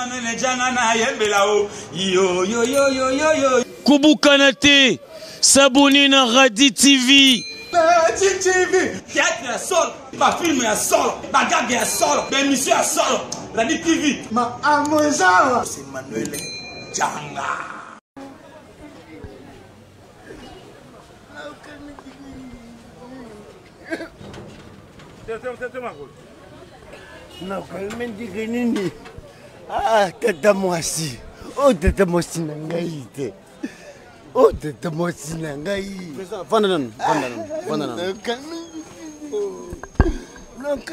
Emmanuel Djanga na yembela o yo yo yo yo yo yo. Kobukana te, s'abonner na Radi TV. Radi TV, théâtre ya solo, ba film ya solo, ba gag ya solo, ba émission ya solo. Radi TV. Ma amoza. C'est Emmanuel Djanga. Nakalme ndenge nini? Ah, tata mwasi, o oh, tata mwasi na ngai te, o oh, tata mwasi na ngai. Vanda nanu, vanda nanu, vanda nanu.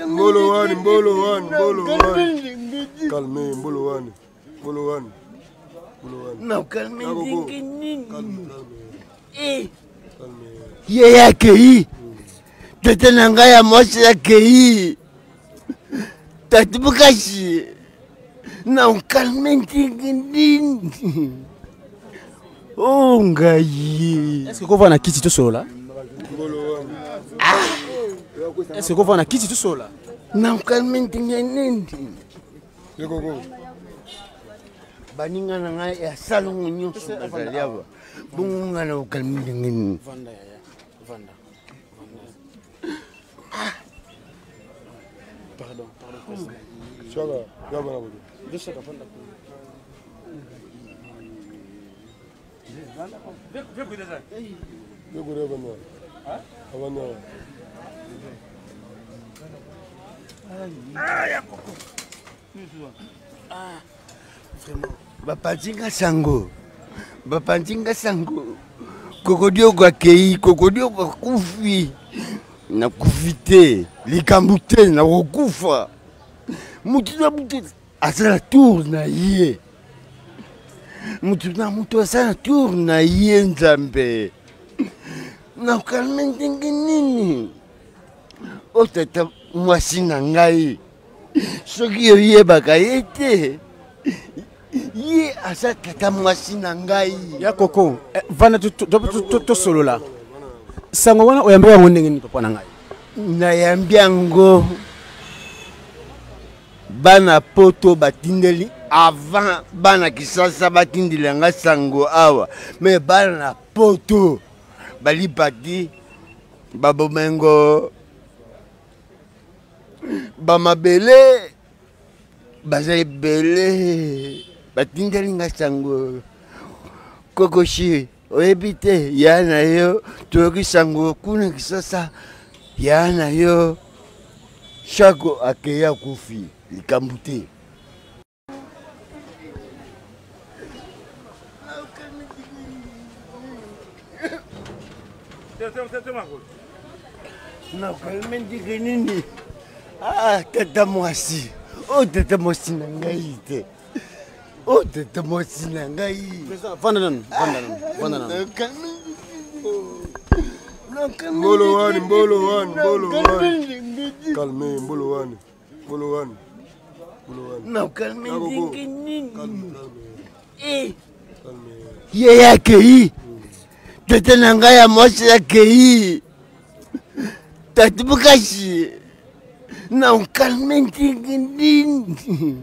Mbolo wani, mbolo wani, mbolo wani. Calme, mbolo wani, mbolo wani. Mbolo wani. Nakalme ndenge nini? Calme, calme. Eh. Calme. Ye akei tata na ngai ya mwasi akei tata bokasi na okalme ndenge nini o oh, ngai. Est-ce que kovanda na kiti tosolola? Est-ce que kovanda na kiti tosolola? Na okalme ndenge nini? Baninga na ngai ya salongo nyonso bazali awa, bongo ngai na okalme ndenge nini? Vanda yaya, vanda. Pardon, pardon, président. Chaka, yaba na koto. Deux chaka, vanda. Yekure abana. Abana. Bapanzi nga sango, bapanzi nga sango, kokodioko akei, kokodioko akufi. Nakufi te, likambo te, nakokufa. Motu na motu asala tour na ye, motu na motu asala tour na ye. Nzambe, nakalme ndenge nini? O tata mwasi na ngai, soki oyebaka ye te, ye aza tata mwasi na ngai. Ya koko, eh, vanda tosolola. Sango wana oyambi yango ndenge nini, papa na ngai? Nayambi yango, bana poto batindeli avant, bana Kisasa batindeli nga sango awa. Me bana na poto balipaki babomengo bamabele baza ebele, batindeli nga sango. Kokoshi, oyebi te, ya na yo, toyoki sango kuna Kisasa, ya na yo Shako akei, akufi, likambo te. Nakalme ndenge nini? Ah, tata mwasi, o oh, tata mwasi na ngai te, o oh, tata mwasi na ngai. Vanda nanu, vanda nanu, vanda nanu. Mbolo wani, mbolo wani, mbolo wani. Calme, mbolo wani, mbolo wani. Mbolo wani. Nakalme ndenge nini? Calme, calme. Eh. Calme. Ye akei, tata na ngai ya mwasi akei, tata bokasi, na okalme ndenge nini?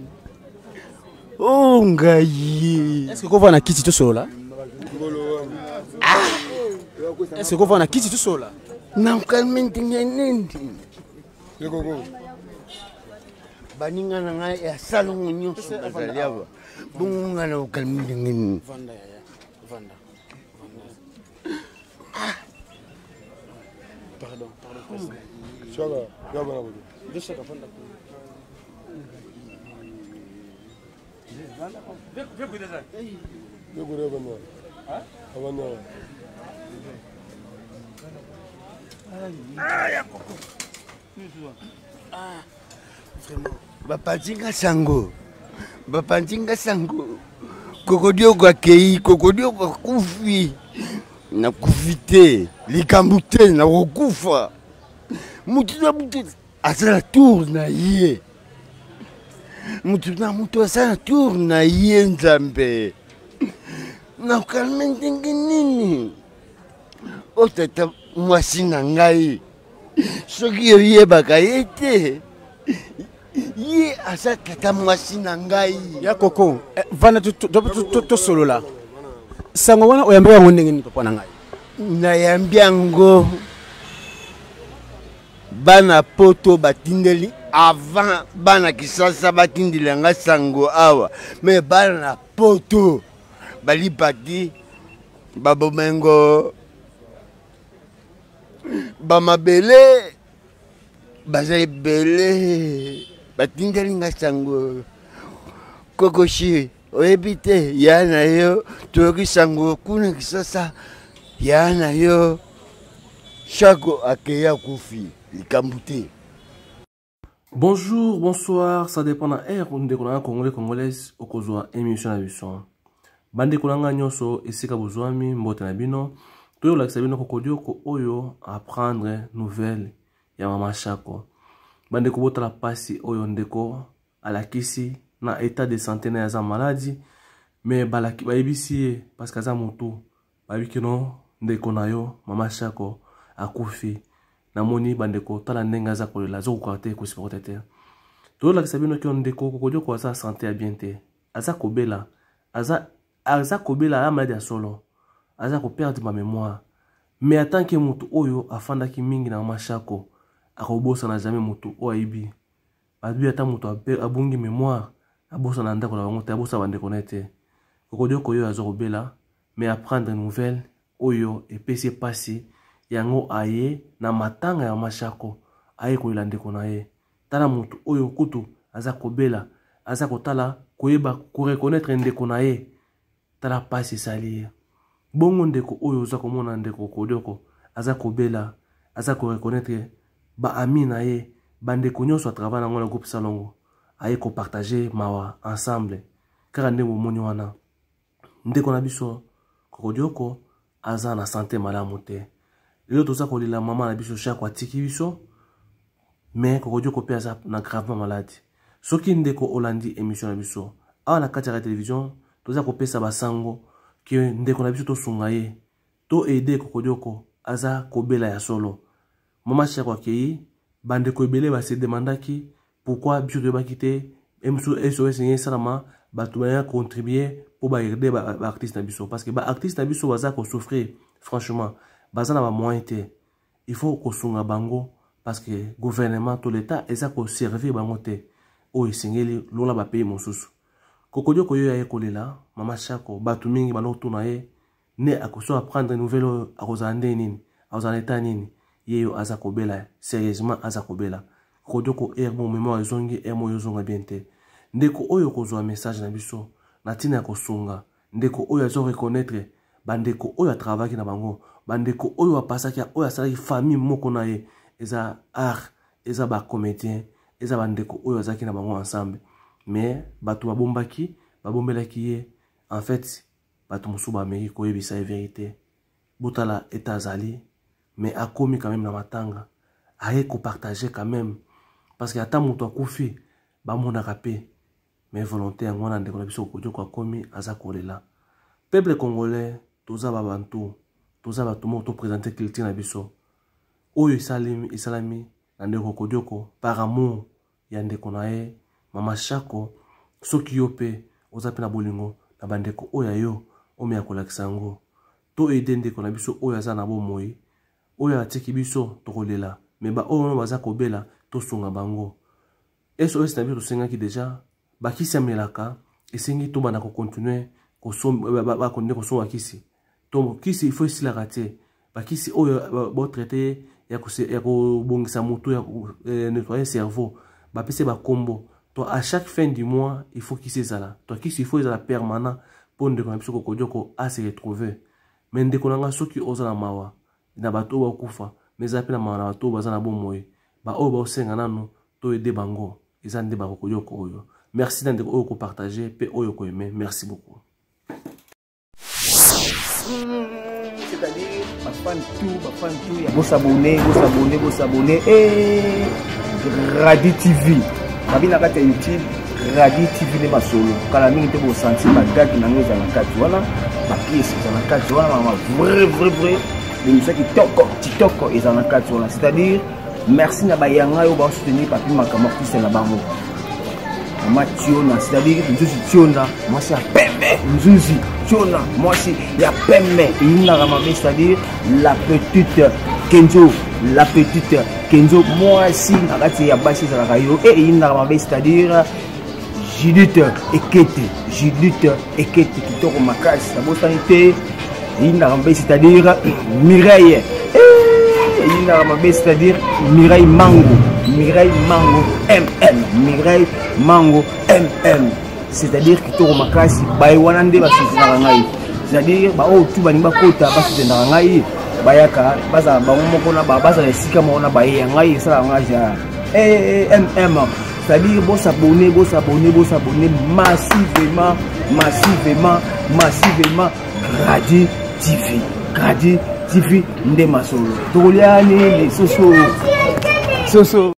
O oh, ngai. Est-ce que kovanda na kiti tosolola? Est-ce que kovanda na kiti tosolola? Na okalme ndenge nini? Baninga na ngai ya salongo nyonso bazali awa, bongo ngai na okalme ndenge nini? Vanda yaya, vanda. Pardon, pardon, président. Chaka, yaba na koto. Deux chaka, vanda. Yekure abana. Abana. Bapanzi nga sango, bapanzi nga sango, kokodioko akei, kokodioko akufi. Nakufi te, likambo te, nakokufa. Motu na motu asala tour na ye, motu na motu asala tour na ye. Nzambe, nakalme ndenge nini? O tata mwasi na ngai, soki oyebaka ye te, Ye aza tata mwasi na ngai. Ya koko, eh, vanda tosolola. Sango wana oyambi yango ndenge nini papa na ngai? Nayambi yango bana poto batindeli avant bana Kisasa batindela nga sango awa, me bana na poto balipaki babomengo bamabele baza ebele batindeli nga sango kokoshi oyebi te ya na yo toyoki sango kuna Kisasa ya na yo Shako akei akufi likambo te. Bonjour, bonsoir, ça dépend na heure ndeko na nga congolais congolaise okozwa émission na biso. Bandeko na nga nyonso esika bozwami mbote na bino. Toyolakisa bino kokodioko oyo apprendre nouvelle ya mama Shako. Bandeko botala pasi oyo ndeko alakisi na état de santé na ye aza maladi mais balaki bayebisi ye parce que aza motu bayebi kino ndeko na yo mama Shako akufi. Namoni bandeko tala ndenge aza kolela azokoka te kosupporte te. Tozolakisa bino kino ndeko kokodioko aza santé ya bien te, aza kobela, aza kobela ya maladi ya solo, aza koperdre ma mémoire. Mais en tant que motu oyo afandaki mingi na mama Shako akobosana jamais motu oyo ayebi. Babi ata moto abungi mémoire abosana ndako na bango te, abosana bandeko na ye te. Kokodioko oyo aza kobela mais apprendre nouvelle oyo epesi pasi yango aye na matanga ya mama Shako aye koyela ndeko na ye. Tala motu oyo kutu aza kobela, aza kotala koyeba koreconnaître ndeko na ye. Tala pasi esali ye. Bongo ndeko oyo oza komona ndeko Kokodioko aza kobela, aza koreconnaître ba ami na ye, bandeko nyonso a travaille nango na groupe Salongo, aye kopartager mawa ensemble. Kaka nde bomoni wana ndeko na biso Kokodioko aza na santé malamu te. Lelo toza kolela mama na biso Shako atiki biso, mais Kokodioko pe aza na gravement malade. Soki ndeko olandi émission na biso awa na kati ya télévision, toza kopesa basango ke ndeko na biso tosunga ye, to aider Kokodioko aza kobela ya solo. Mama Shako akei, bandeko ebele ba se demandaki pourquoi biso toyebaki te SOS ndenge esalama, bato baya contribuer po ba aider ba artiste na biso, parce que ba artiste na biso baza ko souffrir franchement, baza na ba moyen te. Il faut kosunga bango parce que gouvernement to l'état eza ko servir bango te oyo esengeli lola ba pays mosusu. Kokodioko oyo aye kolela mama Shako, bato mingi balotuna ye ne akoso apprendre nouvelle oyo akozala nde nini, akozala na état nini. Ye yo aza kobela sérieusement, aza kobela. Kokodioko air mo mémoire ezongi, air mo ezonga bien te. Ndeko oyo kozwa message na biso na ntina ya kosunga ndeko oyo azo reconnaître bandeko oyo atravaki na bango, bandeko oyo apasaki, oyo asalaki famille moko na ye, eza art, eza ba comédien, eza bandeko oyo azalaki na bango ensemble. Mais bato babombaki, babombelaki ye en fait, bato mosusu bameki koyebisa ye vérité. Botala eta azali, mais akomi quand même na matanga, aye kopartager quand même, parce que ata moto akufi bamonaka pe. Mais volonté yango wana ndeko na biso Kokodioko akomi aza kolela. Peuple congolais, toza ba bantu, toza bato moko to présenter culture na biso oyo esalami na ndeko Kokodioko par amour ya ndeko na ye mama Shako. Soki yo pe oza pe na bolingo na bandeko oyo ya yo, omeya kolakisa yango, to aider ndeko na biso oyo aza na bomoi, oyo atiki biso tokolela, mais ba oyo baza kobela tosunga bango. SOS na biso tosengaki déjà bakisi ya melaka, esengi tobanda kocontinue bakontinue kosomba kisi. To kisi il faut esilaka te, bakisi oyo botraite ya kobongisa motu, ya nettoyer cerveau, bapesi bakombo. To à chaque fin du mois il faut kisi ezala, to kisi il faut ezala permanent mpo ndeko na biso Kokodioko a se retrouver. Mais ndeko na nga, soki oza na mawa na bato oyo bakufa, mais eza mpe na mawa na bato oyo baza na bomoi, ba oyo baosenga nanu to aider bango, eza nde ba Kokodioko oyo. Merci na ndeko oyo kopartager pe oyo koaimer. Merci beaucoup. C'est-à-dire ba fan tout, ba fan tout ya bosabonner, bosabonner, bosabonner et Radi TV. Babi na kati ya YouTube Radi TV ne masolo. Kala mingi te bosentir ba gag nango eza na kati wana, ba pièces eza na kati wana, mama vrai vrai vrai l'émission kitoko kitoko eza na kati wana. C'est-à-dire merci na bayanga yo ba soutenir Papi Makambo artiste na bango. Mama Tiona, c'est-à-dire Nzuzi Tiona, mwasi ya pembe, Nzuzi Tiona, mwasi ya pembe, eyindaka mabe, c'est-à-dire la petite Kenzo, la petite Kenzo, mwasi na kati ya basi ezalaka yo, e eyindaka mabe, c'est-à-dire Judith Ekete, Judith Ekete, kitoko makasi, nabosani te, eyindaka mabe, c'est-à-dire Mireille, eyindaka mabe, c'est-à-dire Mireille Mango, Mireille Mango MM, Mireille Mango MM, c'est-à-dire kitoko makasi, baye wana nde basutenaka ngai, c'est-à-dire baoyo tu balingi bakota basutenaka ngai, bayaka bazala bango moko na bazala esika moko na baye ya ngai esalaka ngai ja MM, c'est-à-dire bosabone, bosabone, bosabone massivement, massivement, massivement Gradi TV, Gradi TV nde masolo, tokolia nini soso soso.